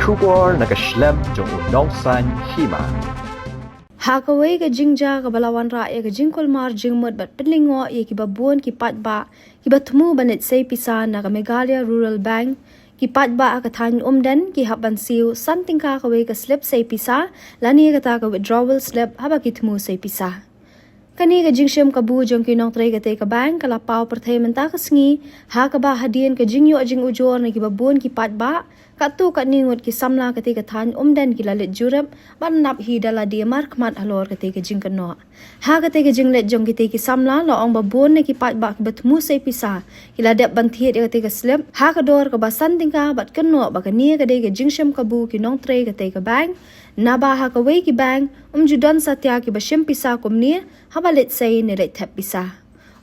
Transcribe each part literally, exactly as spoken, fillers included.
Khubor na ka shlem jong u Nongsaiñ Hima. Ha kawei ka jingjia kaba la wanrah ïa ka jingkulmar jingmut bad pynlyngngoh ïa kiba bun ki paidbah kiba thmu ban leit sei pisa na ka Meghalaya Rural Bank, ki paidbah ha ka thaiñ Umden ki hap ban siew san tyngka kawei ka slip sei pisa lane kata ka withdrawal slip haba ki thmu sei pisa. Kane ka jingshim kabu jong ki nongtrei katei ka bank ka la paw pyrthei mynta ka sngi, ha kaba hadien ka jingïoh jingujor na kiba bun ki paidbah, katto katne ngut ki samla katei ka thaiñ Umden ki la leit jurip ban nap hi da lade markhmat halor katei ka jingkynnoh. Ha katei ka jingleit jong kitei ki samla la ong ba bun na ki paidbah kiba thmu sei pisa ki la dep ban thied ïa katei ka slip ha ka dor kaba san tyngka bad kynnoh ba kane ka dei ka jingshim kabu ki nongtrei katei ka bank, naba ha kawei ki bank um ju don satia kiba shim pisa kumne haba leit sei ne leit thep pisa.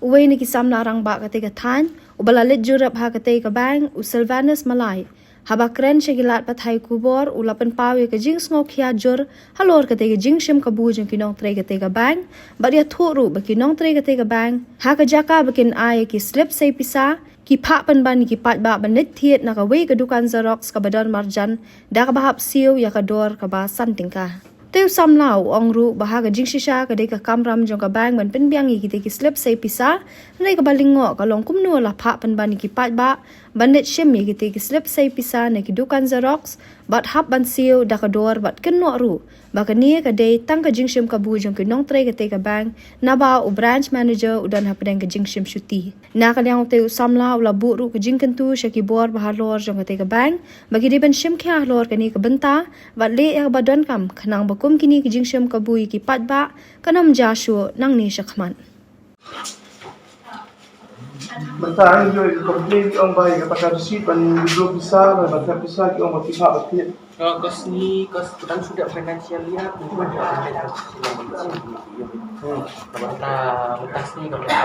Uwei na ki samla rangbah katei ka thaiñ uba la leit jurip ha katei ka bank, u Sylvanus Malai, haba kren sha ki lad pathai khubor u la pynpaw ïa ka jingsngewkhia jur halor katei ka jingshim kabu jong ki nongtrei katei ka bank bad ïathuh ruh ba ki nongtrei katei ka bank ha ka jaka ba kin ai ïa ki slip sei pisa, ki phah pynban ïa ki paidbah ban leit thied na kawei ka dukan Xerox kaba don marjan da kaba hap siew ïa ka dor kaba san tyngka. Te u samla u ong ruh ba ha ka jingshisha ka dei ka kamram jong ka bank ban pynbiang ïa kitei ki slip sei pisa, hynrei kaba lyngngoh ka long kumno la phah pynban ïa ki paidbah ban leit shim ïa kitei ki slip sei pisa na ki dukan Xerox bad hap ban siew da ka dor bad kynnoh ruh ba kane ka dei tang ka jingshim kabu jong ki nongtrei katei ka bank, naba u branch manager u don hapdeng ka jingshim shuti. Na ka liang utei u samla u la buh ruh ka jingkyntu sha ki bor ba halor jong katei ka bank ba ki dei ban shim khia halor kane ka bynta bad leh ïa kaba donkam khnang ba kum kine ki jingshim kabu ïa ki paidbah kan ym jia shuh nangne shakhmat. Mynta ngi ïoh ïa ka complaint ki ong ba ïa kata ka receipt ban withdraw pisa, ban thep pisa ki ong ba ki phah ba thied. Ka, ka sngi, ka s-, ka dang suda financial year, ka dang suda financial year. Hmm. Ka bynta, bynta sngi ka bynta.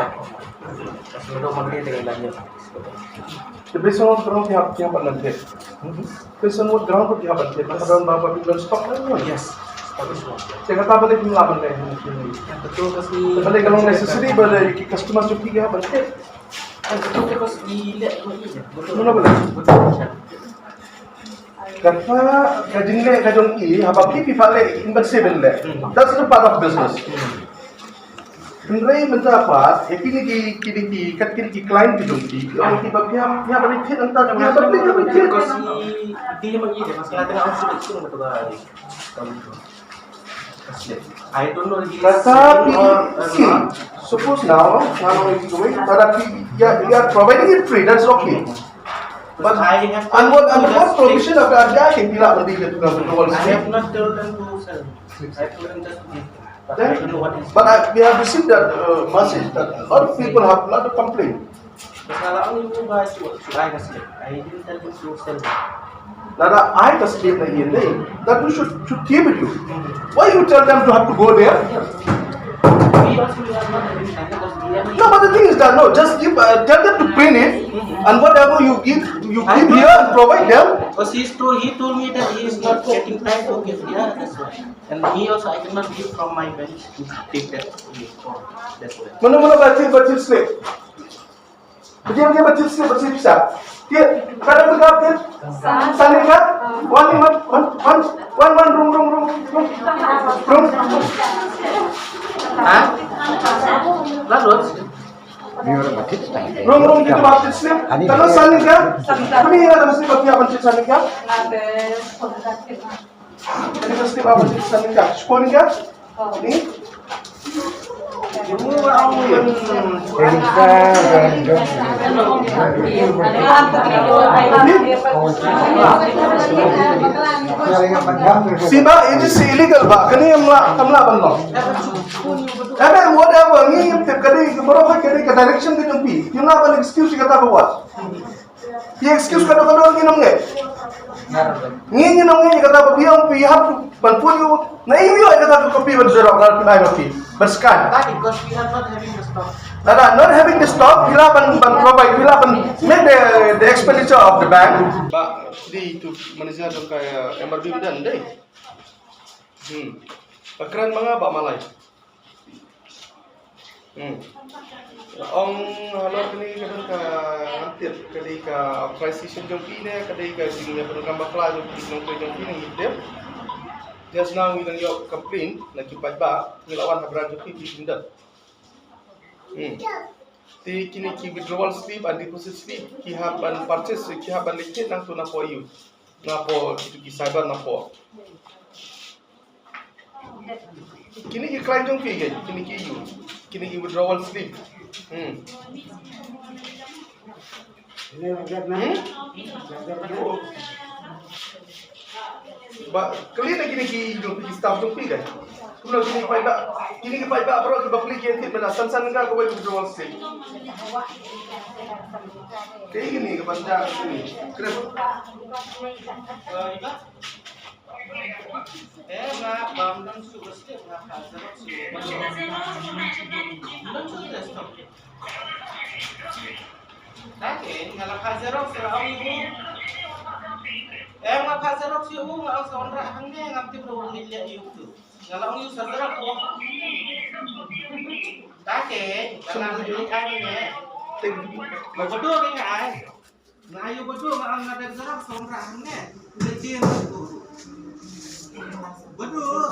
Ka sngi dong Monday dang ïa. Te Basin Road ground ki hap, ki hap ban thied. Basin Road ground ki hap ban thied. Ka don ba, ba ki don stock na. Yes. Stock is not. Te kata ba leh kim lah ban leh. Betul, ka sngi. Te ba leh ka long necessary ba leh ki customer ki hap ban thied. Betul, ka sngi leh. Mano ba leh? Betul. Kata ka jingleh ka jong i, haba ki phi pat leh, in ban save in leh. That's the part of business. Hynrei mynta pat, ïa kine ki, kine ki, kat kine ki client ki jong ki, ki ong ki ba phi hap, phi hap ban thied nangta, phi hap ban thied, phi hap ban thied. Because he, he might need it, mas kena tengah unsur itu nang betul lah. I don't know if he's selling or, or not. Kata phi, see, suppose now, now if you wait, but if you, you are, you are providing it free, that's okay. But I have under what, under what provision of the R B I can be like, I have not told them to sell. I told them just to give. But I don't know what is. But I, we have received that, uh, message that a lot of people have a lot of complaint. Bas nga la ong ïa u ba shu, shu ai ka slip. I didn't tell him to sell. Lada ai ka slip na ïa lei, that you should, should keep it you. Why you tell them to have to go there? We also, we are not having time because we are. No, but the thing is that, no, just give, uh, tell them to print it, and whatever you give, you give here and provide them. Because he told, he told me that he is not getting time to give here, that's why. And me also, I cannot give from my bench to take that, that's why. Mano, mano, ba thied, ba thied slip. Ba thied, ba thied slip, ba thied pisa. Thied, ka dang ka thied. San tyngka. Wan, wan, wan, wan, wan, rung, rung, rung, rung. Rung. Ha? Lalu. Rung, rung, kita ba thied slip. Ka dang san tyngka. Kami ïa ka slip ba thied, ba thied san tyngka. Ini pasti bawa sini kan. Sekolah ni kan? Ni. Sih, bah, ini sih illegal, bah. Kene yang melak, melak bang. Eh, whatever. Ni tip kadi, baru kadi ke direction ke tempi. Yang nak balik excuse kata buat. Ki excuse ka dang ka don, ngi nym ngeit. Ngi, ngi nym ngeit kata ba phi ong phi hap ban put ïa u. Na ïoh ïa kata ka copy ban xerox, na phi ai ma phi ban scan. Why? Because we are not having the stock. Lada not having the stock, phi lah ban, ban provide, phi lah ban make the, the expenditure of the bank. Ba, di tu manager jong ka, eh, M R B Umden dei. Hmm. Ba kren ma nga Bah Malai. Hmm. Ong halor kane ka don ka ngam tip, ka dei ka authorization jong phi ne ka dei ka jingïadonkam bakla jong phi, nongtrei jong phi ne ngam tip. Just now ngi dang ïoh complaint na ki paidbah, ngi la wan ha branch jong phi, phi pyndonkam. Hmm. Te kine ki withdrawal slip and deposit slip ki hap ban purchase, ki hap ban leit thied nangtu napoh ïu, napoh kitu ki cyber napoh. Kine ki client jong phi, kine ki ïu, kine ki withdrawal slip. Hmm. Hmm? Ba kali na kine ki jong phi, ki staff jong phi kan. Kumno kine ki paidbah, kine ki paidbah baroh kiba klik ïa ki mynta san san ka kaba withdrawal slip. Kine ki ban da kine. Kren. Eh, nga bam dang su slip nga ka xerox su. Dang su desktop. Kake, nga la ka xerox ïa u. Eh, nga ka xerox ïa u, nga ong sa wanrah hangne, ngam tip ruh wan leit leh ïa u tu. Nga la ong ïa u sa xerox u. Kake, nga la leit ai ne. Nga bodoh ri nga ai. Nga ïa u bodoh, nga ong nga dep xerox sa wanrah hangne. Nga jin tu. Bodoh.